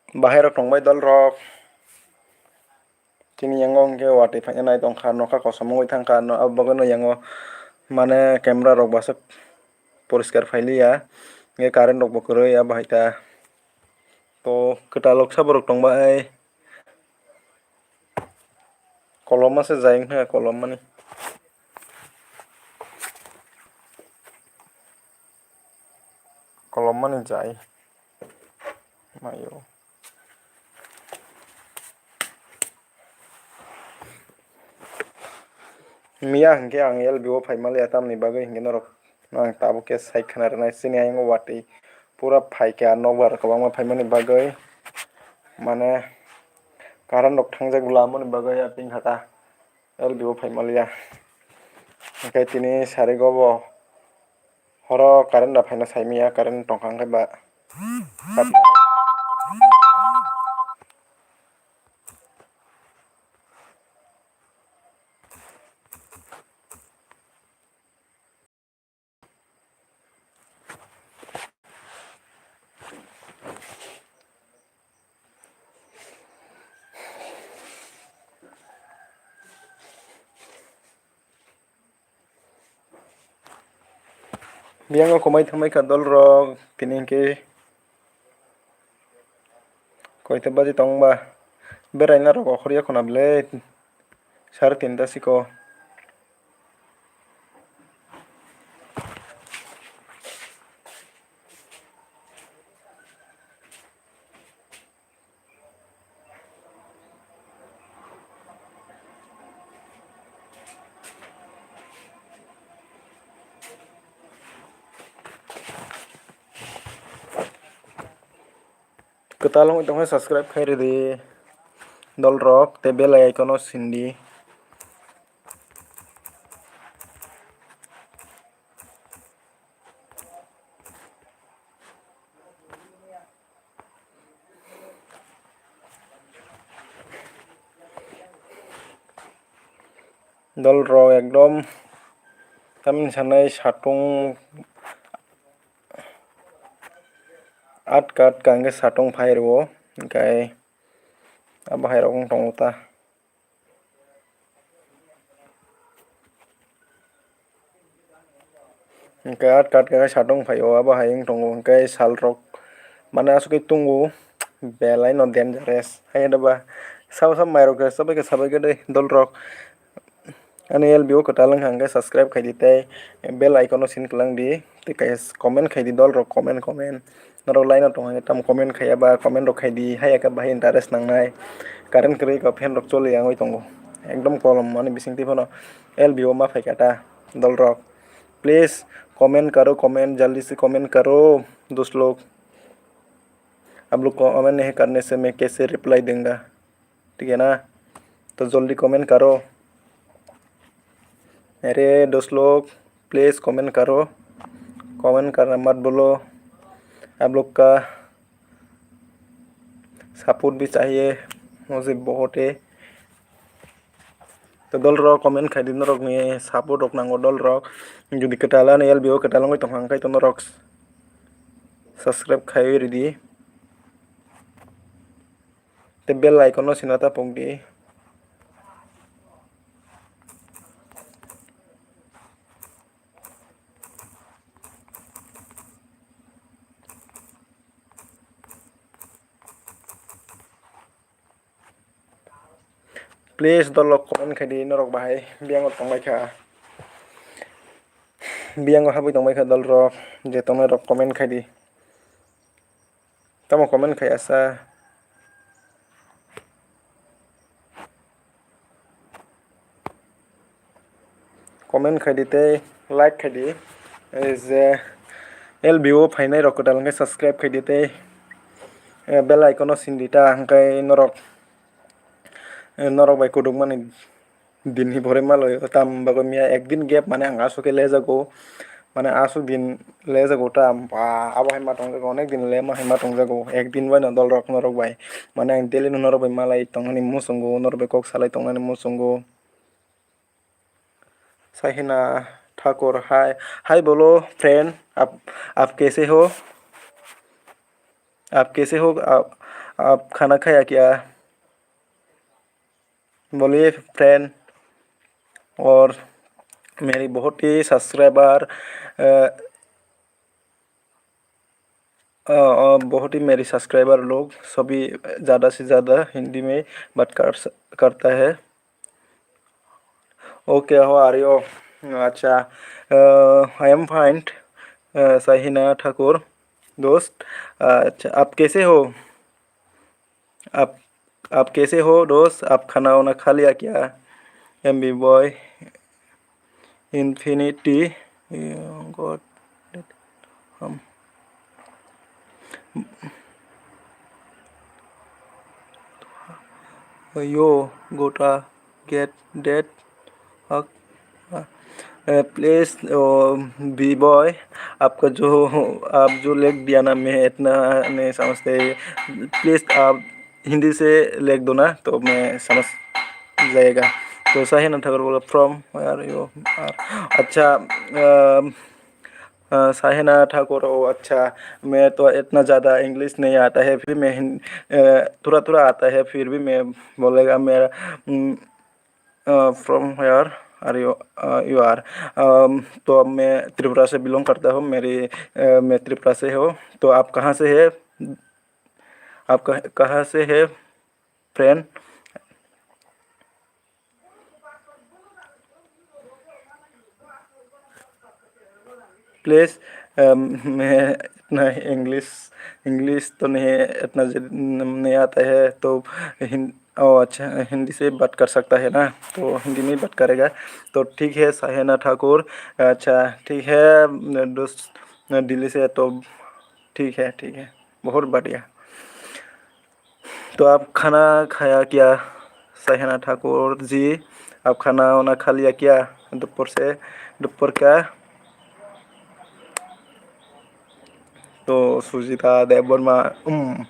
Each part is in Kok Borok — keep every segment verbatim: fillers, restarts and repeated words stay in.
Bahai rok tongbai dol rok. Chini yango hwnkhe watwi phaina nai tongkha, nokha kosom wngwi thangkha, no, abo bagwino yango mane camera rok bwswk poriskar phailiya, hwnkhe current rokbo kwrwi abo hai ta. To kwtal oksa borok tongbai, koloma se jai wngkha, kolomani, kolomani jai. Mayo. Miya hwnkhe ang L B o phai maliya, tamni bagwi hwnkhe norok ang tabuk khe sai khna rwnai. Chini ayang watwi pura phaikha, nokbar kwbangma phaimani bagwi, mane, current rok thangjak lamani bagwi yaping kha ta. L B o phai maliya. Hwnkhe tini sarigo bo horo current da phaina saimanya, current tongkha hwnkhe ba. Biyang o kwmai thangbai kha dol rok, tini hwnkhe koita baji tong ba, beraina rok okhorya khuna bwle. Sare tinta siko. Kwtal wngwi tongkhe subscribe khai rwdi dol rok tei bell icon o sindi. Dol rok ekdom tamni sanai satung atka atka hwnkhe satung phai rwo, hwnkhe abo hai rok wng tongo ta. Hwnkhe atka atka khe satung phaio, abo hai wng tongo, hwnkhe sal rok mane aswk khe tungo, belai no dangerous. Haino ba sabo sabo mai rok khe sabai khe sabai khe dol rok. Ani L B o kwtal wngkha hwnkhe subscribe khaidi tei bell icon no sin kwlangdi tei kaisa comment khaidi dol rok comment comment. Norok line o tong hai tamo comment khaiya ba comment rok khaidi, hai khe bahai interest nangnai. Current kwrwi kha fan rok choli wngwi tongo. Ekdom kolom ani bisingtwi phano L B o ma phaikha ta dol rok. Please comment karo, comment, jaldi se comment karo, dos log. Ab log comment nahi karne se main kaise reply dunga. ठीक है ना? तो जल्दी कमेंट करो। अरे दोस्त लोग, please comment करो। कमेंट करना मत भूलो। आप लोग का सपोर्ट भी चाहिए मुझे बहुत है। To dol rok comment khai di, norok ni support rok nango dol rok. Jodi kwtal ani L B o kwtal wngwi tongkha hwnkhe to norok subscribe khaiwi ridi. Tei bell icon no sina ta pok di. Please dol rok comment khai di, norok bahai biyango tongbai kha, biyango habwi tongbai kha dol rok, je tongnai rok comment khai di. Tamo comment khai asa. Comment khai di tei like khai di. Ei je L B o phainai rok kwtal hwnkhe subscribe khai di tei, eh, bell icon no sin di ta hwnkhe norok, eh, norok bai kuduk mani din ni pore ma loio, tam bagwi miya ek din gap mane ang aswk khe le jago, mane aswk din le jago ta, ba, abo hai ma tong jago, onek din le ma hai ma tong jago, ek din bai no dol rok norok bai, mane ang daily no norok bai malai tong nani muchungo, norok bai kok salai tong nani muchungo. Sahina Thakur, hi, hi bolo friend, aap, aap kaise ho? आप कैसे हो? आप, आप खाना खाया क्या? बोलिए फ्रेंड। और मेरी बहुत ही सब्सक्राइबर, अ, अ, अ, बहुत ही मेरी सब्सक्राइबर लोग सभी ज़्यादा से ज़्यादा हिंदी में बात कर स-, करता है। Okay, how are you? अच्छा, I am fine, साहिना ठाकुर दोस्त। अच्छा, आप कैसे हो? आप, आप कैसे हो दोस्त? आप खाना वाना खा लिया क्या? एमबी बॉय इन्फिनिटी गॉड हम yo gotta get that. Please बी बॉय, आपका जो, आप जो लिख दिया ना, मैं इतना नहीं समझते। प्लीज आप हिंदी से लिख दो ना, तो मैं समझ जाएगा। तो साहिना ठाकुर बोला, फ्रॉम वेयर यू आर। अच्छा, अ, अ, साहिना ठाकुर, ओ अच्छा, मैं तो इतना ज़्यादा इंग्लिश नहीं आता है, फिर मैं हिं-, अ, थोड़ा थोड़ा आता है, फिर भी मैं बोलेगा मेरा, um, uh, from where are you, uh, you are. Um, तो मैं त्रिपुरा से बिलोंग करता हूँ, मेरी, अ, मैं त्रिपुरा से हूँ। तो आप कहाँ से है? आप कह-, कहाँ से है फ्रेंड? प्लीज, अम, मैं इतना इंग्लिश, इंग्लिश तो नहीं, इतना ज-, नहीं आता है, तो हिं-, ओ अच्छा, हिंदी से बात कर सकता है ना, तो हिंदी में बात करेगा। तो ठीक है, साहिना ठाकुर, अच्छा, ठीक है, दोस्त, दिल्ली से, तो ठीक है, ठीक है, बहुत बढ़िया। तो आप खाना खाया क्या, साहिना ठाकुर जी? आप खाना वाना खा लिया क्या दोपहर से, दोपहर का? तो सुजीता देववर्मा, उम,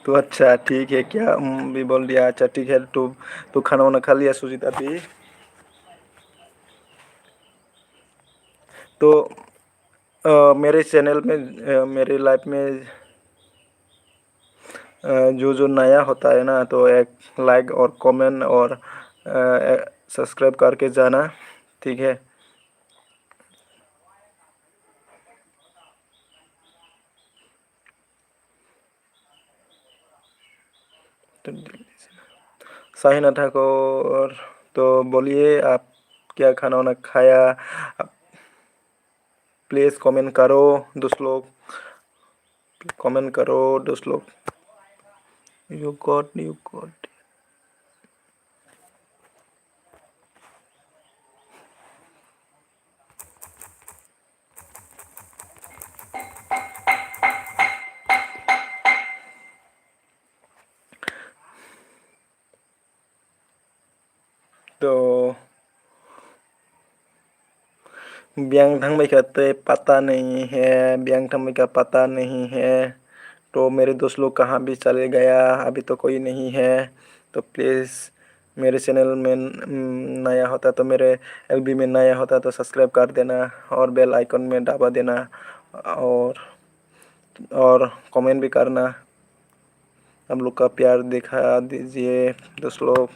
तो अच्छा, ठीक है क्या? उम, भी बोल दिया, अच्छा, ठीक है, तो, तो खाना वाना खा लिया सुजीता भी? तो, अ, मेरे चैनल में, अ, मेरे लाइफ में, अ, जो, जो नया होता है ना, तो एक लाइक और कमेंट और, अ, सब्सक्राइब करके जाना, ठीक है? साहिना ठाकुर, तो बोलिए, आप क्या खाना वाना खाया? प्लीज कमेंट करो दोस्त लोग, कमेंट करो दोस्त लोग। You got, you got। तो बियांग थांबाय kha tei pata nahi hai, biang thangbai kha pata nahi hai. तो मेरे दोस्त लोग कहाँ भी चले गया, अभी तो कोई नहीं है। तो प्लीज मेरे चैनल में, उम, नया होता तो मेरे एलबी में नया होता तो सब्सक्राइब कर देना और बेल आइकन में दबा देना और, और कमेंट भी करना। आप लोग का प्यार दिखा दीजिए दोस्त लोग।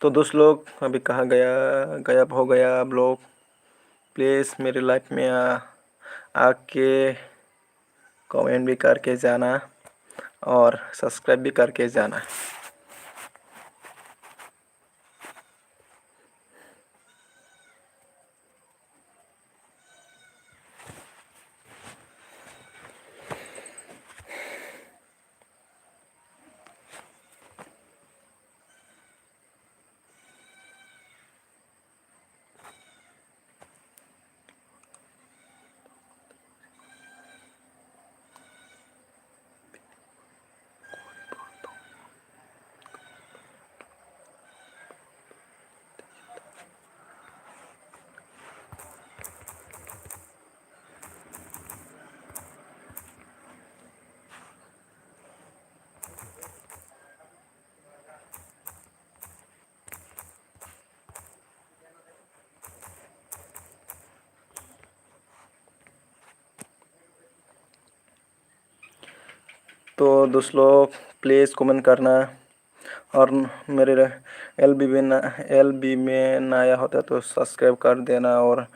तो दोस्त लोग, अभी कहाँ गया, गायब हो गया आप लोग। प्लीज मेरे लाइफ में आ, आके कमेंट भी करके जाना और सब्सक्राइब भी करके जाना। तो दोस्त लोग, प्लीज कमेंट करना। और मेरे एल बी में ना, एल बी में नया होता तो सब्सक्राइब कर देना और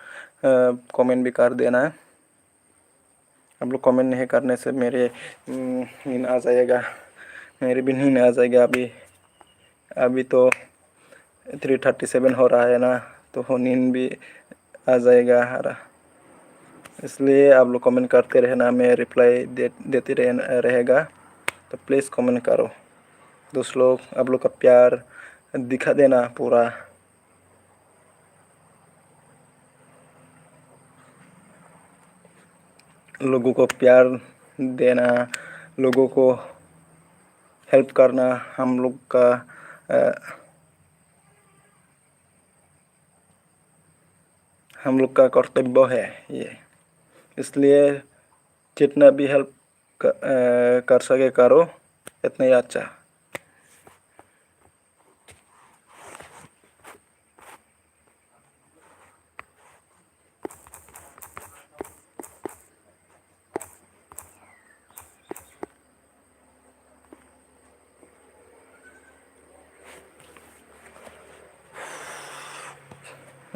कमेंट भी कर देना। आप लोग कमेंट नहीं करने से मेरे, हम्म, नींद आ जाएगा, मेरी भी नींद आ जाएगा। अभी, अभी तो थ्री थर्टी सेवन हो रहा है ना, तो नींद भी आ जाएगा। और इसलिए आप लोग कमेंट करते रहना, मैं रिप्लाई दे, देते रह, रहेगा। तो प्लीज कमेंट करो दोस्त लोग, आप लोग का प्यार दिखा देना पूरा। लोगों को प्यार देना, लोगों को हेल्प करना हम लोग का, अ, हम लोग का कर्तव्य है ये। इसलिए जितना भी हेल्प क-, अ, कर सके करो, इतना ही अच्छा।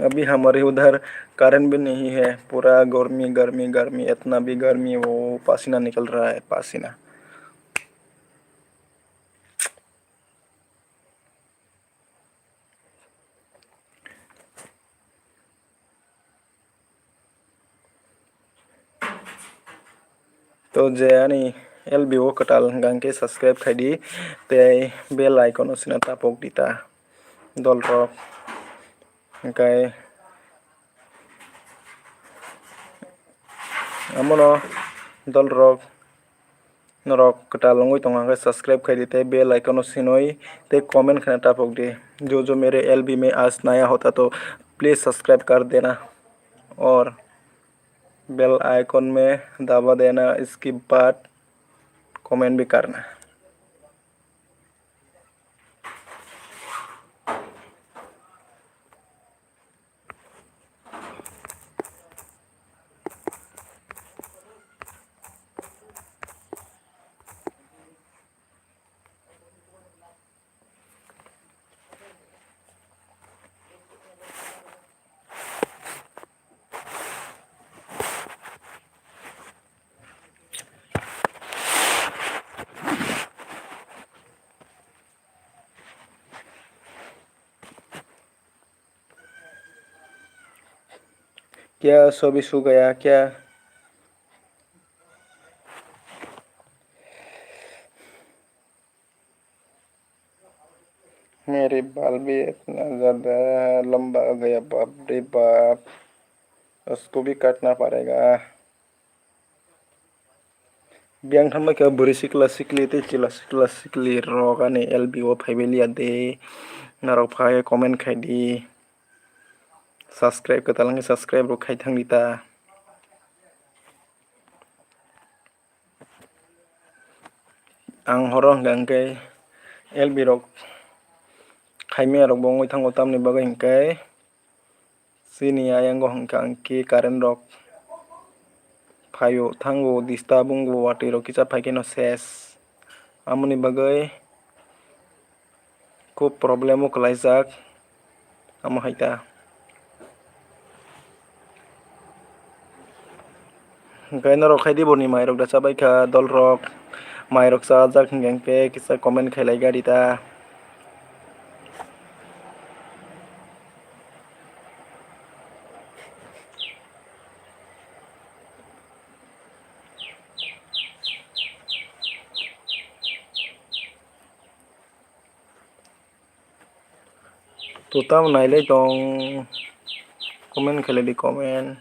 अभी हमारे उधर करंट भी नहीं है, पूरा गर्मी, गर्मी, गर्मी, इतना भी गर्मी, वो पसीना निकल रहा है, पसीना। To je ani L B o kwtal hwnkha hwnkhe subscribe khai di tei bell icon o sina tapok di ta dolrok. Hwnkhe amono dolrok norok kwtal wngwi tongkha hwnkhe subscribe khai di tei bell icon o sinwi tei comment khaina tapok di. Jo jo mere L B mein aaj naya hota to please subscribe kar dena aur bell icon mein daba dena, iske baad comment bhi karna. क्या सभी सो गया क्या? मेरे बाल भी इतना ज्यादा लंबा हो गया, बाप रे बाप, उसको भी काटना पड़ेगा। Biyang thanma khe bwrwi sikla sikli tei chwla sikla sikli rok ani L B o phaibai liya de. Norok phai comment khai di. Subscribe kwtal wngkhe subscribe rok khai thang di ta. Ang horo hwnkha hwnkhe L B rok khaimya rok bo wngwi thango, tamni bagwi hwnkhe chini ayang o hwnkha hwnkhe current rok phaio thango, disturb wngo, watwi rok kisa phai kheno ses. Amoni bagwi khub problem o kwlaijak, amo hai ta. Hwnkhe norok khai di boni mairok da chabai kha dolrok. Mairok chajak hwnkhe kisa comment khailai gari ta. To tamo nailai tong, comment khailai di comment.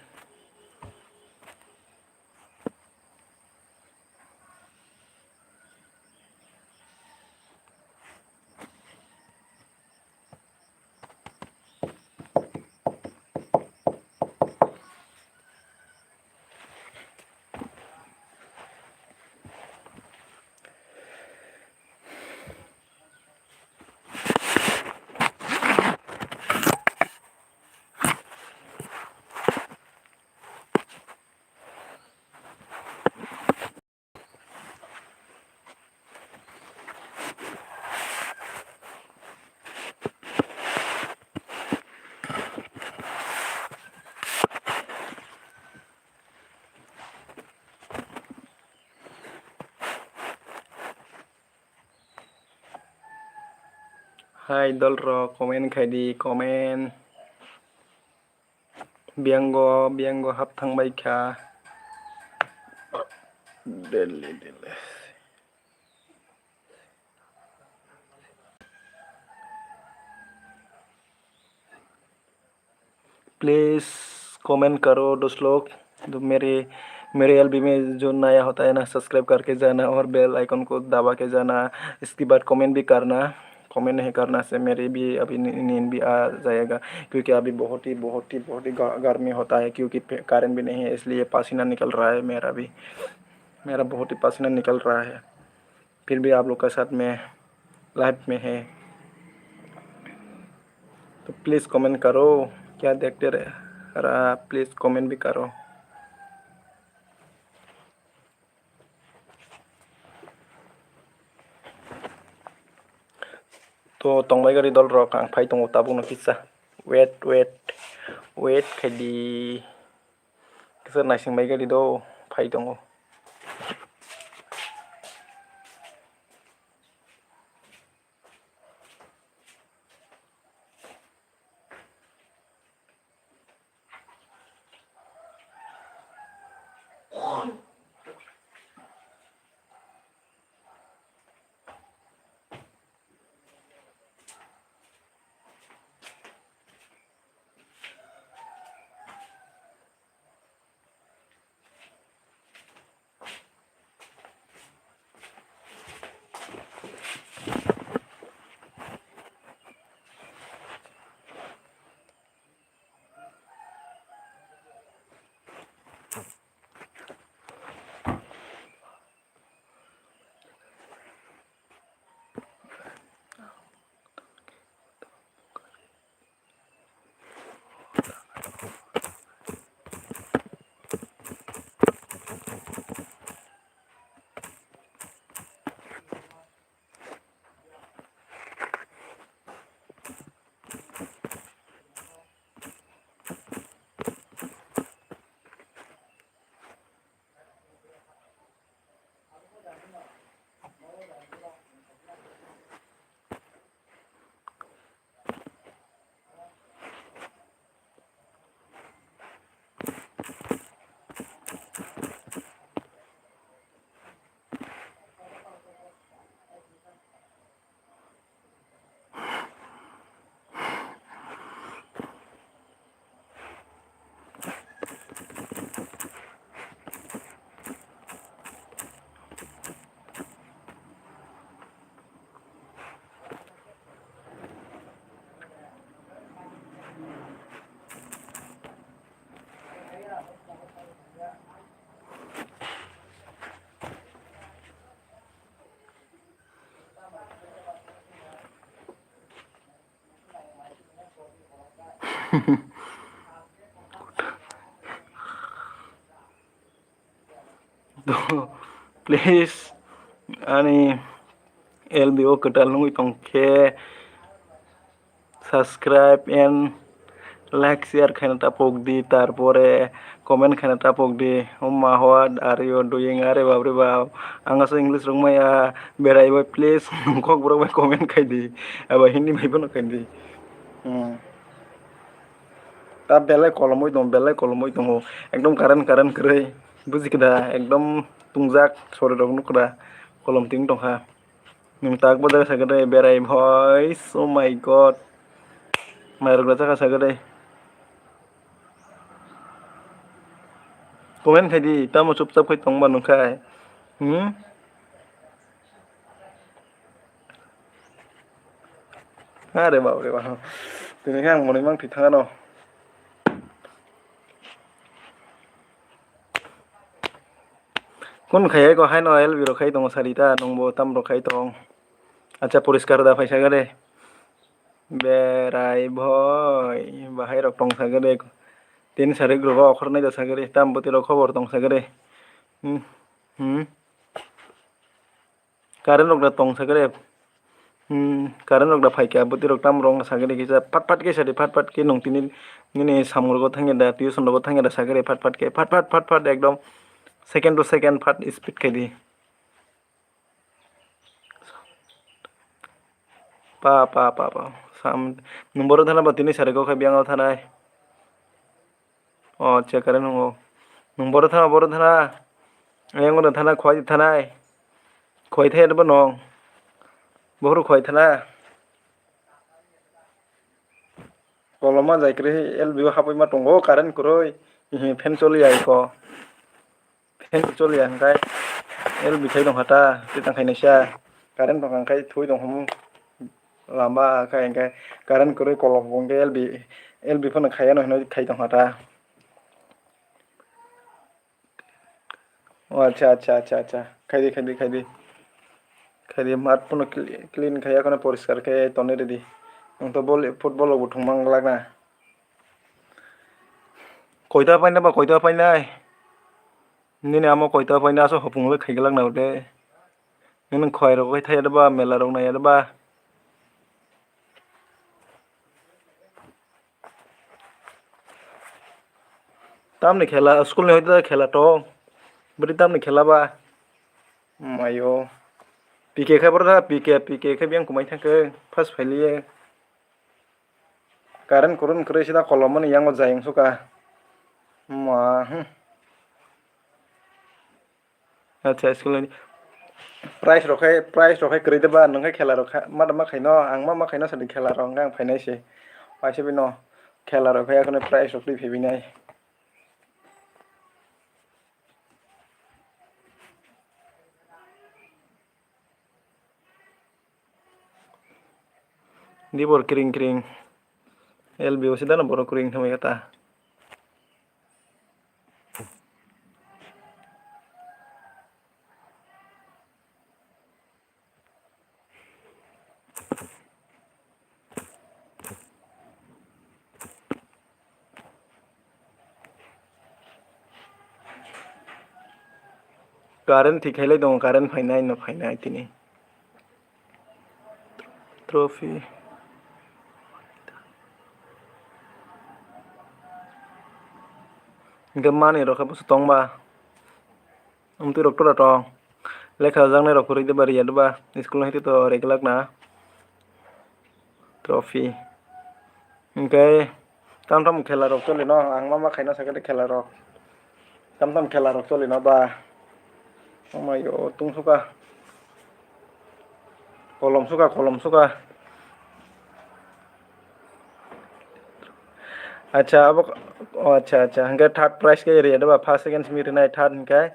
Hai dolrok, comment khai di, comment. Biyango, biyango hap thangbai kha. Delhi, Delhi. Please comment karo dos log. तो मेरे मेरे एलबी में जो नया होता है ना, सब्सक्राइब करके जाना और बेल आइकन को दबा के जाना। इसके बाद कमेंट भी करना। कमेंट नहीं करना से मेरी भी अभी नी- नींद भी आ जाएगा, क्योंकि अभी बहुत ही बहुत ही बहुत ही ग- गर्मी होता है, क्योंकि पे- करंट भी नहीं है, इसलिए पसीना निकल रहा है मेरा भी। मेरा बहुत ही पसीना निकल रहा है, फिर भी आप लोग का साथ में लाइव में है। तो प्लीज कमेंट करो, क्या देखते रह- रहा, प्लीज कमेंट भी करो। To tongbai gari dolrok, ang phai tongo tabukno kisa. Wait, wait, wait khai di. Kisa naising bai gari do, phai tongo. To, please, ani L B O kwtal nugwi tongkhe, subscribe and like, share khaina ta pok di, tarpore Comment khaina tapok di. Oma, what are you doing? Are bapre bap. Ang aswk English rwngmaya. Berai bai please. Kokborok bai comment khai di. Abo Hindi bai bono khai di. Hmm. Ta belai kolomwi tongo, belai kolomwi tongo. Ekdom current, current kwrwi. Buji khe da, ekdom tungjak, sori rok nukho da. Kolom ting tongkha. Nwng tak bo jaga sakhe de, berai boys, oh my God. Mairok da jaga sakhe de. Comment khai di, tamo chupchap khai tongba nung khai. Hmm? Are bapre bap. Tini khe ang monwi mang thwi thangano. Kun khai ko haino L B rok khai tongo sari ta, nwngbo tam rok khai tong. Acha poriskar da phai sakhe de. Berai bhoi, bahai rok tong sakhe de. Tin sari grogo okhor nai da sakhe de. Tam bwtwi rok khobor tong sakhe de. Hmm. Hmm. Current rok da tong sakhe de. Hmm, current rok da phaikha, bwtwi rok tam rok sakhe de kisa, phat phat khe sadi, phat phat khe nwng tini nini samung rogo thangya da, tuition rogo thangya da sakhe de, phat phat khe, phat phat, phat phat, ekdom second to second phat speed khai di. Pa, pa, pa, pa. Sam, nwng boro thana ba tini sari kok khai biyang o thanai. O, acha, current nungo. Nwng boro thana, boro thana. Ayang boro thana, khwai thanai. Khwai thai bo nwng. Bohru khwai thana. Koloma jai kwrwi L B o hapwi ma tongo, current kwrwi. Fan choli ya iko. Fan choli ya hwnkhe L B khai tongkha ta, twi tang khainaisa. Current tongkha hwnkhe thwi tongkha mu. Lama khe hwnkhe current kwrwi kolok bo hwnkhe L B, L B phano khaiya no hinwi khai tongkha ta. O acha, acha, acha, acha. Khaidi, khaidi, khaidi. Khaidi, mat phano clean khai, ekhwno poriskar khe tonwi rwdi. Nwng to bol, football rok bo thwngma glak na. Koita paina ba koita painai? Nini amo koita paina, aswk hopung le khaiglak na de. Nini khwai rok khai thaya de ba, mela rok naiya de ba. Tamni khela, school ni hoite khela tong. Bwrwi tamni khela ba. Mayo. P K khe boro da, P K, P K khe biyang kumai thangkhe, first phailiye. Current kurun kwrwi sida kolomoni yango jayung suka. Ma, hmm. Acha, school ni price rok khai, price rok khai kwrwi de ba, nwng khai khela rok kha, ma da ma khaino, ang ma ma khaino sadi khela rok, hwnkhe ang phainai se. Paisa bino khela rok khai, ekhwno price rok twi phibinai. Dibor kring kring. L B o sida no borok kring thangwi kha ta. Current thik khailai tongo, current phainai no phainai tini. Trophy. Hwnkhe manwi rok khe bwswk tongba? Amtwi rok tora tong. Lekha rwjaknai rok kwrwi de ba riya de ba, school hai to reglak na. Trophy. Hwnkhe tam tam khela rok choli no, ang ma ma khaina sakhe de khela rok. Tam tam khela rok choli no ba. Omayo tung suka. Kolom suka, kolom suka. Acha, abo, o acha, acha. Hwnkhe third prize khe riya de ba, first, second simi rinai, third hwnkhe.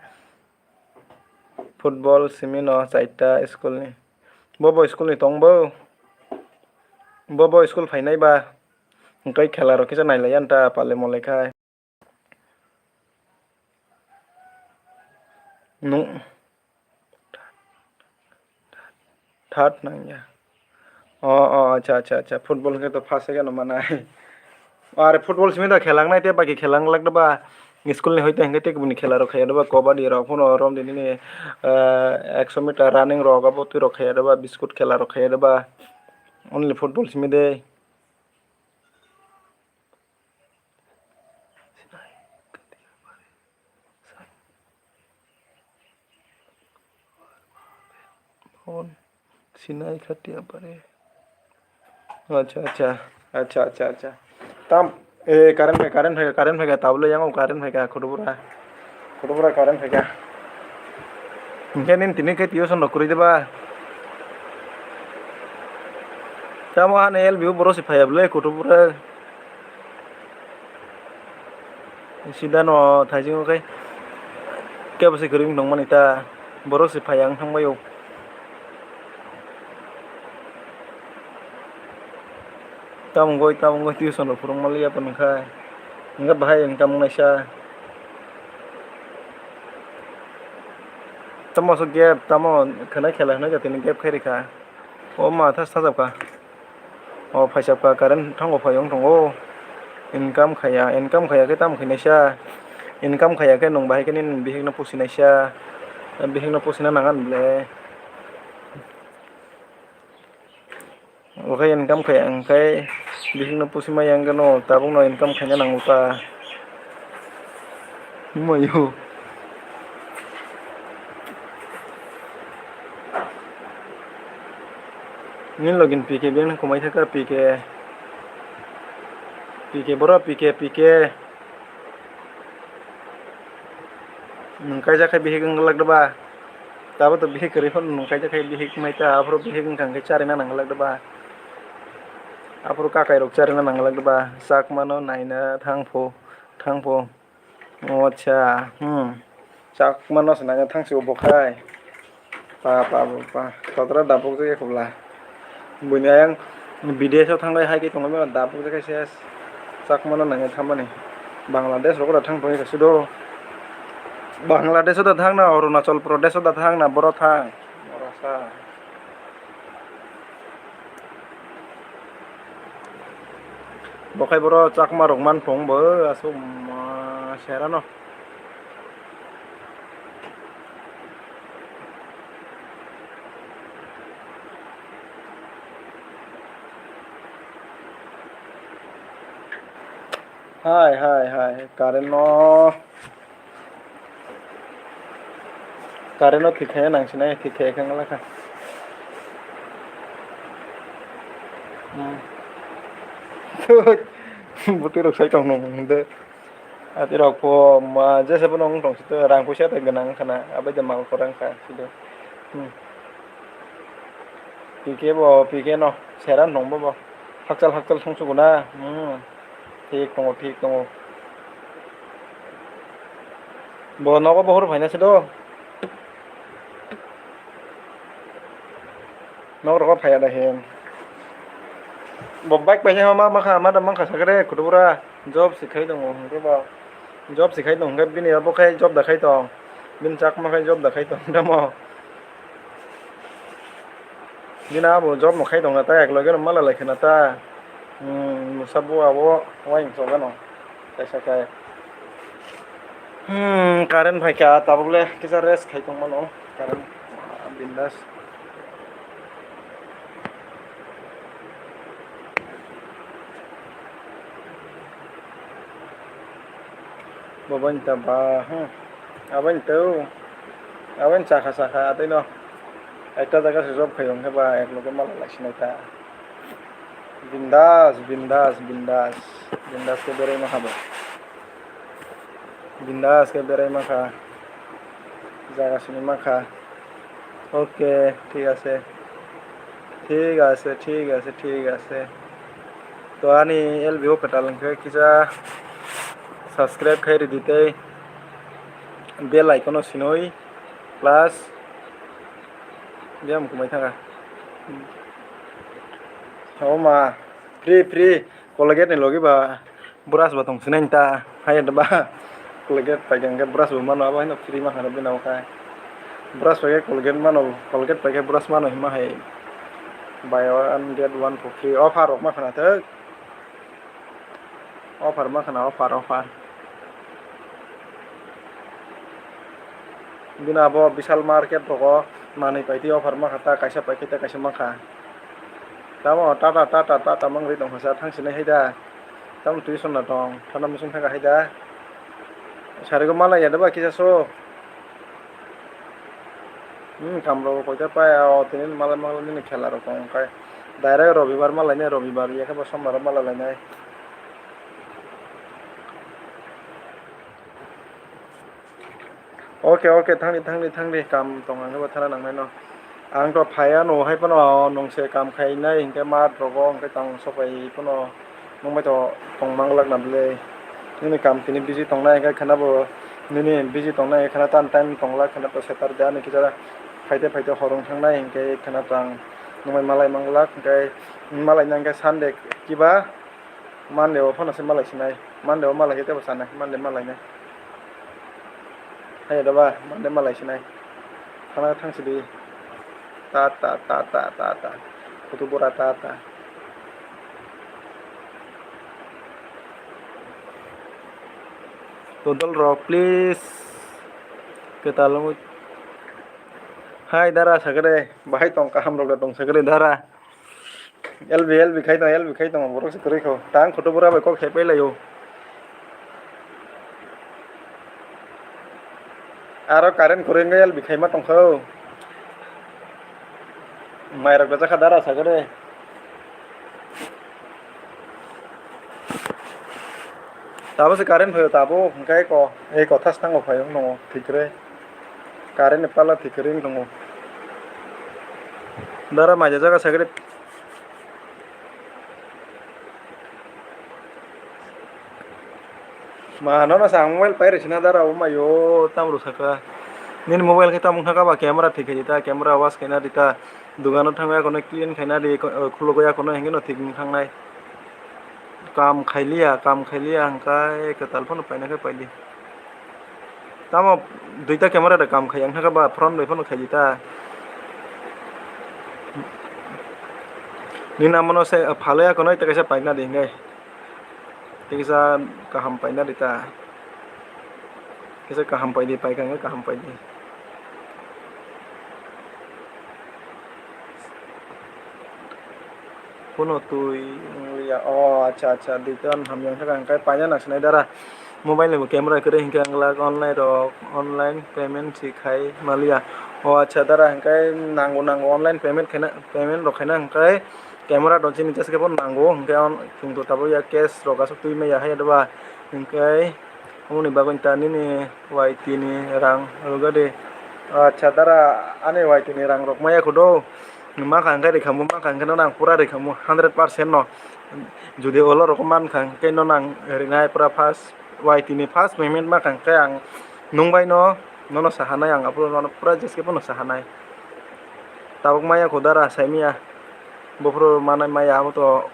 Football simi no chaita school ni. Bo bo school ni tong bo. Bo bo school phainai ba. Hwnkhe khela rok kisa nailai ya ta pale molai khai. Nung. Third nang ya. O, o, acha, acha, acha. Football hwnkhe to first, second no manai. Are football simi da khelangnai te baki khelang lak da ba. School ni hoite hwnkhe te kubuni khela rok khaiya da ba, kabaddi rok phano rom de nini, eh, ekso meter running rok abo twi rok khaiya da ba, biscuit khela rok khaiya da ba. Only football simi de. Phone sinai khatia pare. Acha, acha, acha, acha, acha. Tam, eh, current phai, current phai, current phai ka, tabule yang current phai ka, khutubura, khutubura current phai ka. Hingke nin tini ke tuition rok kwrwi de ba? Tamo hane L B o borok se phaiya bwle, khutubura. Sida no thaisingo khe kebo se kwrwi wng tongmani ta, borok se phaiya wng thangbai o. Tamo wngwi, tamo wngwi tuition rok phwrwngma liya phano khai. Hwnkhe bahai income wngnaisa. Tamo aswk gap, tamo khwnai khela hwnwi jatini gap khai rikha. O ma tha sajabkha. O phaisapkha, current thango phai wng tongo. Income khaiya, income khaiya khe tamo khainaisa. Income khaiya khe nwng bahai khe nini bihikno pusinaisa. Bihikno pusina nang ani ble. Okhai income khai ang khai bihikno pusi maya wngkhe no tabukno income khaina nango ta. Mayo. Nini login P K biyang nang kumai thaka P K. P K boro P K P K. Nwng kaijak khe bihik wng glak da ba? Tabuk to bihik kwrwi phano nwng kaijak khe bihik mai ta, aphuru bihik wngkha hwnkhe charina nang glak da ba? Aphuru kakai rok charina nang glak da ba? Chakmano naina thang pho, thang pho. O acha, hmm. Chakmano se naina thang si o bo khai. Pa, pa, pa, pa. Kotora dapuk jagwi khobla. Buini ayang bidesh o thanglai hai khe tongwi mano dapuk jagwi ses. Chakmano nangya thammani. Bangladesh rogo da thang tongwi kha sudo. Bangladesh o da thang na, Arunachal Pradesh o da thang na, boro thang. Boro sa. Bo khai boro Chakma rok man phung bo aswk ma serano. Hai, hai, hai, current no, current no thik khe nang sinai, thik khe khe wngla kha. Hmm. Bwtwi rok sai tong nung de. Ati rok pho ma jesa bono wng tong sito, rang puisa tei gwnang wngkha na, abai de mal kwrang kha sito. Hmm. P K bo, P K no sera nung bo bo. Hakchal hakchal thung sugo na. Hmm. Thik tongo, thik tongo. Bo nogo bohor phaina sito. Nok rogo phaiya da he. Bo bike paina ma ma kha, ma da man kha sakre, khutubura job se khai tongo, hwnkhe ba job se khai tongo, hwnkhe bini abo khai job da khai tong, bini chakma khai job da khai tong, tamo. Bini abo job no khai tong na ta, ek loge no mala lai khna ta. Hmm, musa bo abo wai chogano. Kaisa khe. Hmm, current phaikha, tabuk le kisa rest khai tongmano. Current, ah, bindas. Bo bai ta ba, hmm. Abo ni tau. Abo ni chakha chakha, atwi no. Ekta jaga se job khai hwnkhe ba, ek loge mala lai sinai ta. Bindas, bindas, bindas. Bindas khe berai ma kha bo. Bindas khe berai ma kha. Jaga sini ma kha. Okay, thik ase. Thik ase, thik ase, thik ase. To ani L B O kwtal hwnkhe kisa subscribe khai ridi tei bell icon-o sinoi plus biyam kumai thangkha. Omo ma free, free Colgate ni logi ba brush bo tong sinai ta hai ba Colgate pai khe brush bo mano abo haino free ma hano bini o khai brush pai khe Colgate mano, Colgate pai khe brush mano hima hai buy one get one for free offer rok ma khana thek. Offer ma khana, offer, offer. Bini abo Vishal market rogo manwi paitwi offer ma kha, ta kaisa paikhe ta kaisa ma kha. Tamo Tata, Tata, Tata mangri tong kha sa, thang sinai hai da. Tamo tuition na tong, thana muchung thang hai da. Sarigo malai ya da ba kisa so. Hmm, kamrok koita pai o tini malai malai nini khela rok tong khe. Direct robibar malai nai, robibar ya khe bo sombar malai lai nai. Oke, oke, thangdi, thangdi, thangdi, kam tong ang khe bo thana nang nai no. Ang to phai ya no hai phano nwng se kam khai nai hinkhe mat rogo hinkhe tong sok pai phano. Nwng bai to tong mang glak na bwle. Nini kam tini busy tong nai hinkhe khana bo nini busy tong nai hinkhe khana tan time tong glak khana to Saturday ani kisa phaite phaite hor wng thang nai hinkhe khana to ang nwng bai malai mang glak hinkhe malai nai hinkhe Sunday kiba Monday o phano se malai sinai. Monday o malai khe tebo sanai. Monday malai nai. Hai da ba, Monday malai sinai. Thana thang sidi. Ta ta ta ta ta ta. Kutu bora ta ta. To dol rok, please. Kwtal wngwi. Hai dara sakare, bahai tong kaham rok da tong sakare dara. L B, L B khai tong, L B khai tong, borok se kwrwi kho. Tang photo bora bai kok hepai laio. Aro current kwrwi wngkha L B khai ma tong kho. Mai rok da jakha dara sakare. Tabo se current phaio tabo, hwnkhe ko, ei kotha se thango phaio wng tongo, thik kwrwi. Current ni pala thik kwrwi wng tongo. Dara mai jajak asa kwrwi. Ma, nono sa mobile pai rwsina dara o maio, tamrw saka. Nini mobile khe tamo wngkha ba camera thik khaidi ta, camera wash khaina di ta. Dugano thangwi akono clean khaina di, ko-, khulugwi akono hwnkhe no thik wng thangnai. Kam khailiya, kam khailiya hwnkhe kwtal phano paina khe paidi. Tamo duita camera da kam khai, ang thangkha ba front bai phano khaidi ta. Nini amano se phalwi akono ita kaisa paina di hwnkhe. Tei kisa kaham paina di ta. Kisa kaham paidi, paikha hwnkhe kaham paidi. Phone twi wng liya. O, acha, acha, duita hamya wngkha hwnkhe paina nang sinai dara. Mobile ni bo camera kwrwi hwnkhe ang glak online rok, online payment si khai maliya. O, acha, dara hwnkhe nango, nango online payment khaina, payment rok khaina hwnkhe camera rok chini teskhe phano nango hwnkhe chwng to tabuk ya cash rok aswk twi maya hai ba hwnkhe. Aboni bagwi ta nini Y T ni rang rwgadi. Acha dara, ani Y T ni rang rok maya khudo. Nwng ma kha hwnkhe rikhamu, ma kha hwnkhe nono ang pura rikhamu hundred percent no. Jodi olo rok man kha hwnkhe nono ang rinai pura first Y T ni first payment ma kha hwnkhe ang nwng bai no, nono sahanai ang aphuru nono pura jeskhe phano sahanai. Tabuk maya khu dara saimaya. Buphuru manai maya abo to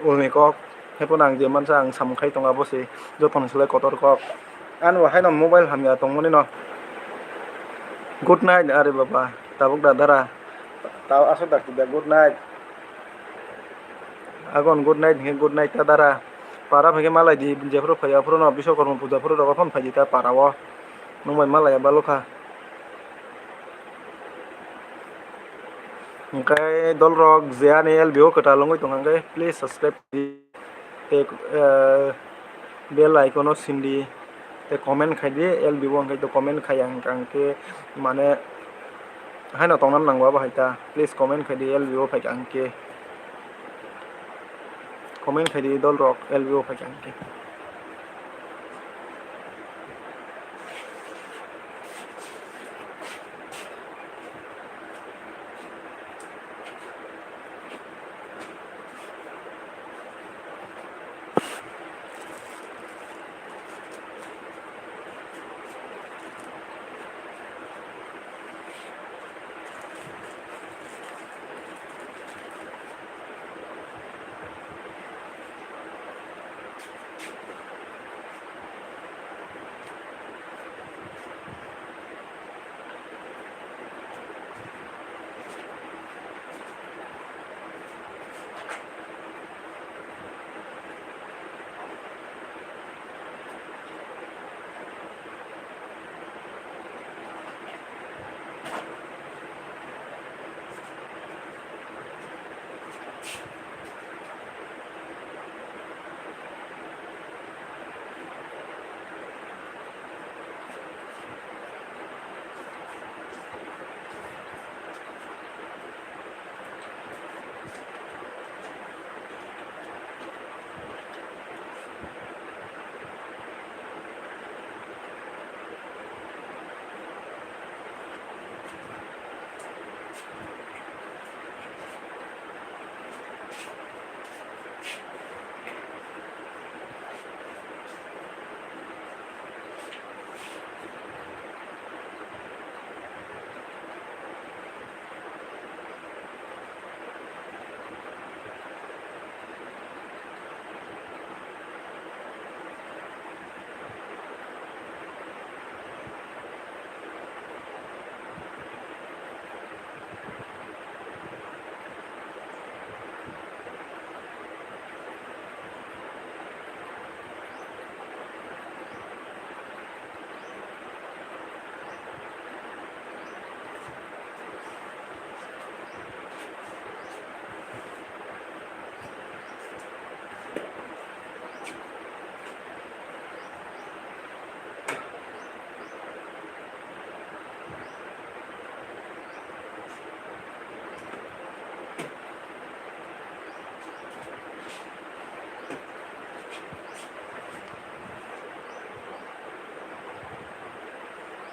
ulni kok. Haiphano ang je mansa ang samung khai tongo abo se jotoni slai kotor kok. Ani bo haino mobile hamya tongmani no. Good night are baba. Tabuk da dara. Tao aswk da kida good night. Agon good night hwnkhe good night ta dara. Para hwnkhe malai di jephuru phaiya phuru no Biswakarma puja phuru rogo phone phaidi ta para o. Nwng bai malaiya balokha. Hwnkhe dolrok je ani L B o kwtal wngwi tongkha hwnkhe please subscribe di. Tei, eh, bell icon o sindi. Tei comment khai di, L B o hwnkhe to comment khaiya hwnkha hwnkhe mane haino tongna nango abo hai ta. Please comment khai di, L B o phaikha hwnkhe. Comment khai di dolrok L B o phaikha hwnkhe.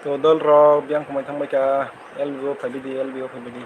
Dol rok biyang khumui thangbai kha, L B O phaibai di, L B O phaibai di.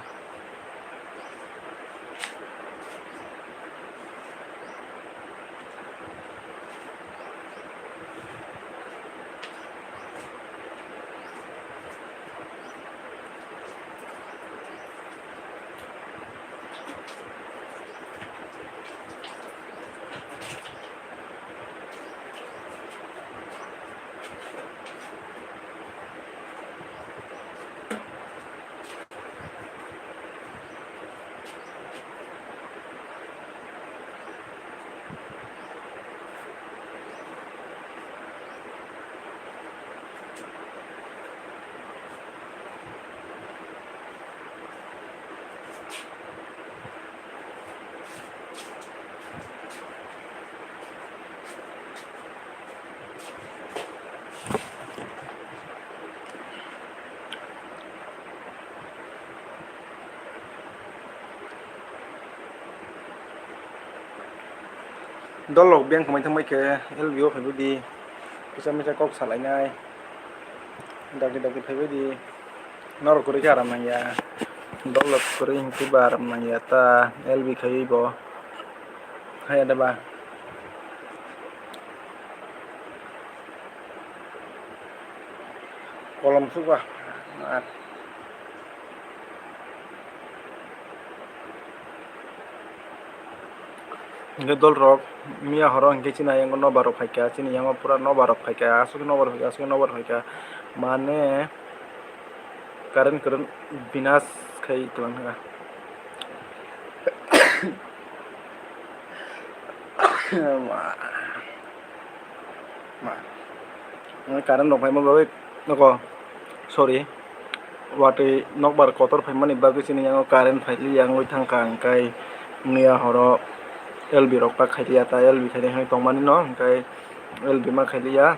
Dol rok biyang khumui thangbai khe L B O phaibai di, kisa misa kok salainai, dagi dagi phaibai di. Norok kwrwi khe aram nangya, dol rok kwrwi hinkhe ba aram nangya ta, L B khaiwi bo haya da ba. Kolom sukba. Hinkhe dol rok miya horo hinkhe chini yango nobar rok phaikha, chini yango pura nobar rok phaikha, aswk nobar rok phaikha, aswk nobar rok phaikha, mane current, current binas khai twlang kha. Ma, ma. Current rok phaima bagwi nokho, sorry, watwi nokbar kotor phaimani bagwi chini yango current phailiya wngwi thangkha, hwnkhe miya horo L B rok ta khailiya, ta L B khainai hai tongmani no, hwnkhe L B ma khailiya,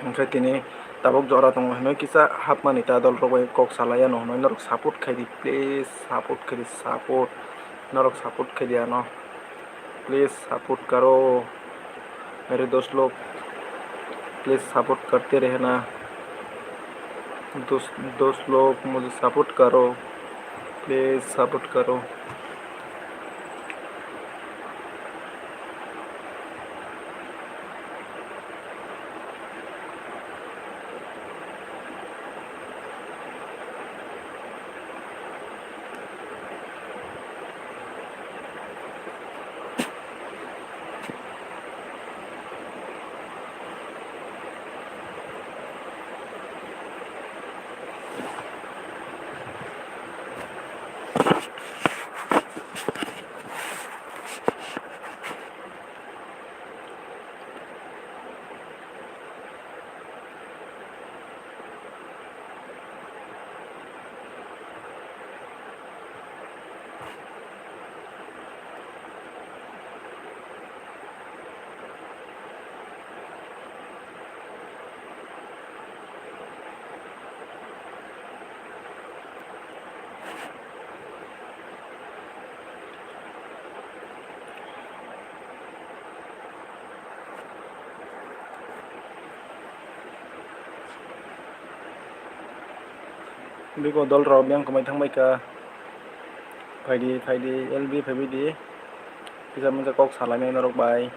hwnkhe tini tabuk jora tongo hinwi kisa hapmani ta dol rok bai kok salaiya no hinwi norok support khaidi, please support khaidi, support, norok support khaidi ano. Please support करो मेरे दोस्त लोग, please support करते रहना। दोस्त, दोस्त लोग मुझे सपोर्ट करो, प्लीज सपोर्ट करो। Biko dol rok yang kwmai thangbai kha. Phaidi, phaidi, L B phaibai di. Kisa misa kok salainai norok bai.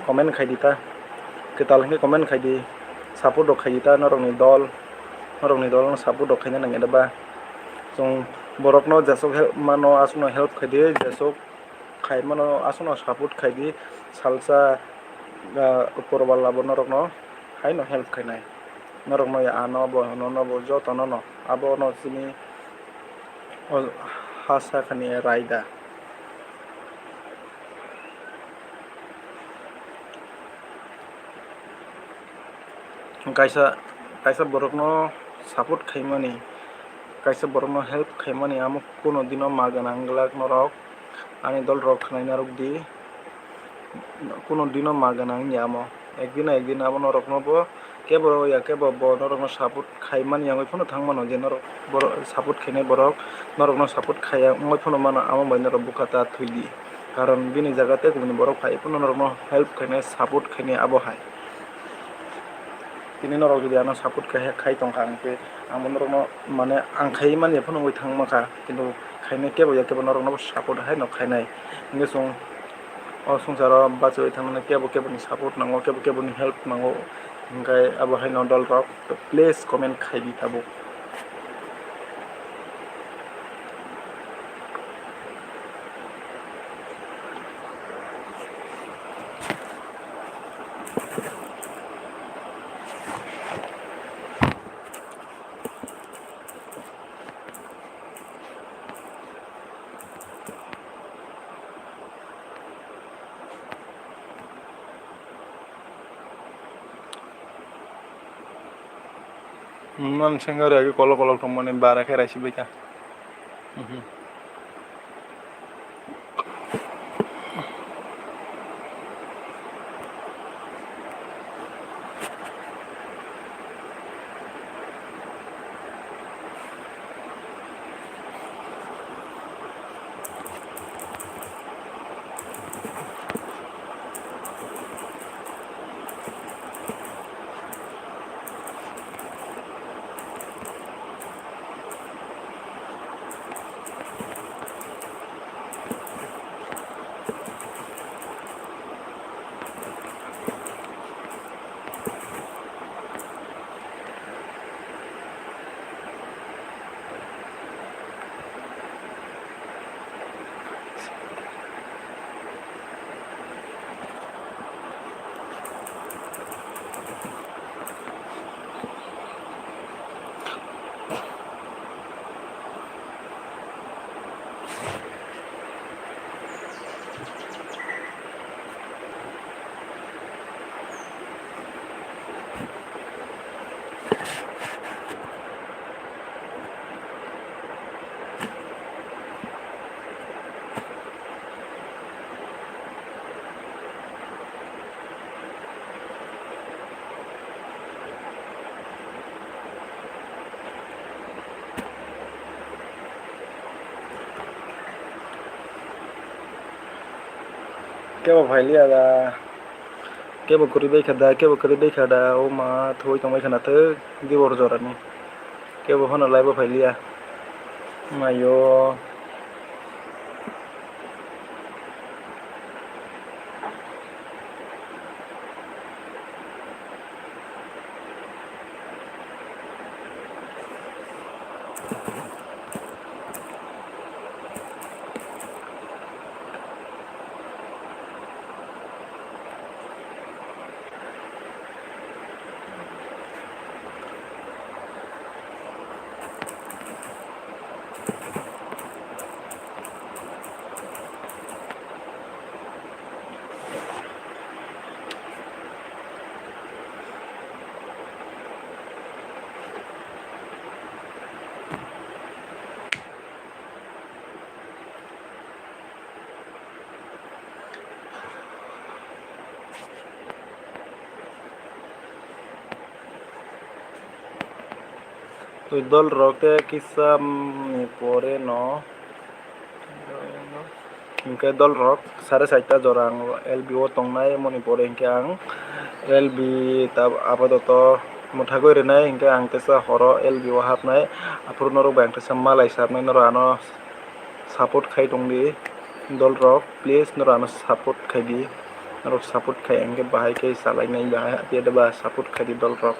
Comment khai di ta, kwtal hwnkhe comment khai di, support rok khai di ta, norokni dol, norokni dol no support rok khaina nangya da ba? Chwng borokno jeswk help mano aswkno help khai di, jeswk khai mano aswkno support khai di, salsa, ah, upor wala bo norokno haino help khainai, norokno ya ano bo hwno no bo jotono no abono chini o ha sakhani raida. Kaisa, kaisa borokno support khaimani, kaisa borokno help khaimani amo kuno dino ma gwnang glak norok, ani dol rok khwnai narwk di, kuno dino ma gwnang wngya amo, ekdin na ekdin abo norokno bo Kebo ya kebo bo norokno support khai mani wngwi phano thang mano je norok borok support khainai borok norokno support khaiya wngwi phano mano, amo bai norok bwkha ta thwi di. Karon bini jaga tei kubuni borok phai phano norokno help khainai, support khainai abo hai. Tini norok jodi ano support khai, khai tongkha hwnkhe, ang bo norokno mane ang khai manya phano wngwi thang mankha, kintu khainai kebo ya kebo norokno bo support haino khainai. Hwnkhe chwng o swngcharo bachai thangnani kebo keboni support nango, kebo keboni help nango, hwnkhe abo haino dolrok please comment khai di tabuk. Man sengari agi kolok kolok tongmani bara khe raisi baikha. Mhm. Kebo phailiya da, kebo kwrwi bai kha da, kebo kwrwi bai kha da, o ma thwi tongbai khana thik dibor jorani. Kebo phano live o phailiya. Mayo. Twi dol rok tei kisa ni pore no, hinkhe dol rok sare saita jora ang L B o tongnai, moni pore hinkhe ang L B ta apadoto mwthagwi rwnai, hinkhe ang teisa horo L B o hapnai, aphuru norok bai ang teisa malai sabnai, norok ano support khai tongdi dol rok, please norok ano support khai di, norok support khai hinkhe bahai khe chalainai, bahai hapya da ba support khai di dol rok.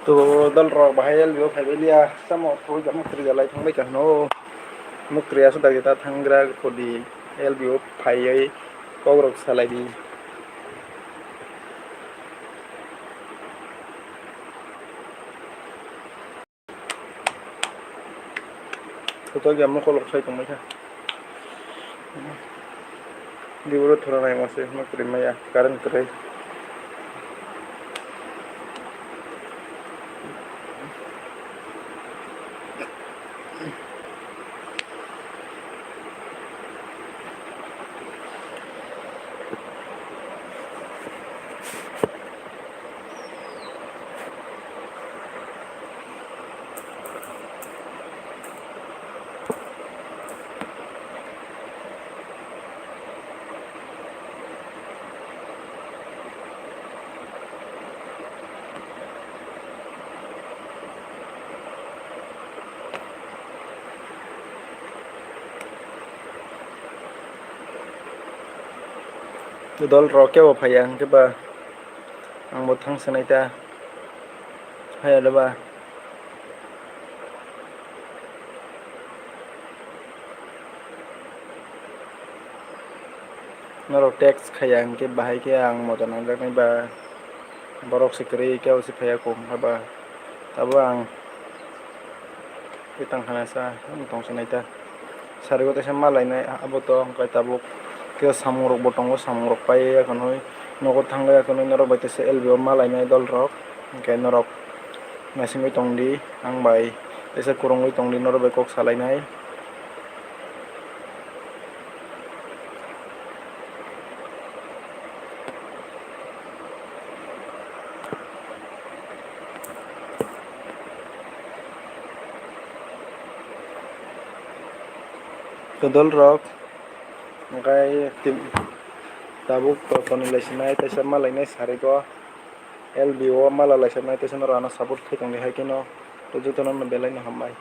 To dol rok bahai L B O phaibai liya, samo thoi jamo kwrwi jalai thangbai ka hwno. Muktri aswk dagi ta thangra kodi L B O phaiwi kokrok salai di. Kotor ya mokol rok sai tongmai kha. Diboro thora nai mase, muktri maya, current kwrwi. Dol rok kebo phaiya hwnkhe ba ang bo thang sanai ta phaiya le ba. Norok text khaiya hwnkhe bahai khe ang moto nangjaknai ba borok se kwrwi kebo se phaiya kok hwnkha ba tabuk ang. Tei tang khana sa, tong sanai ta. Sari o teisa ma lainai, abo to hwnkhe tabuk. Khe samung rok bo tongo, samung rok pai ya khwnwi. Nogo thang ya khwnwi norok bai teisa L B O ma lainai dol rok. Hwnkhe norok naisingwi tong di, ang bai teisa kwrwngwi tong di, norok bai kok sa lainai. Dol rok, hwnkhe tabuk totoni lai sinai, teisa ma lainai sari go, L B O ma la lai sinai, teisa norok ano support khai tong di hai kheno, to jotono no belai no hambai.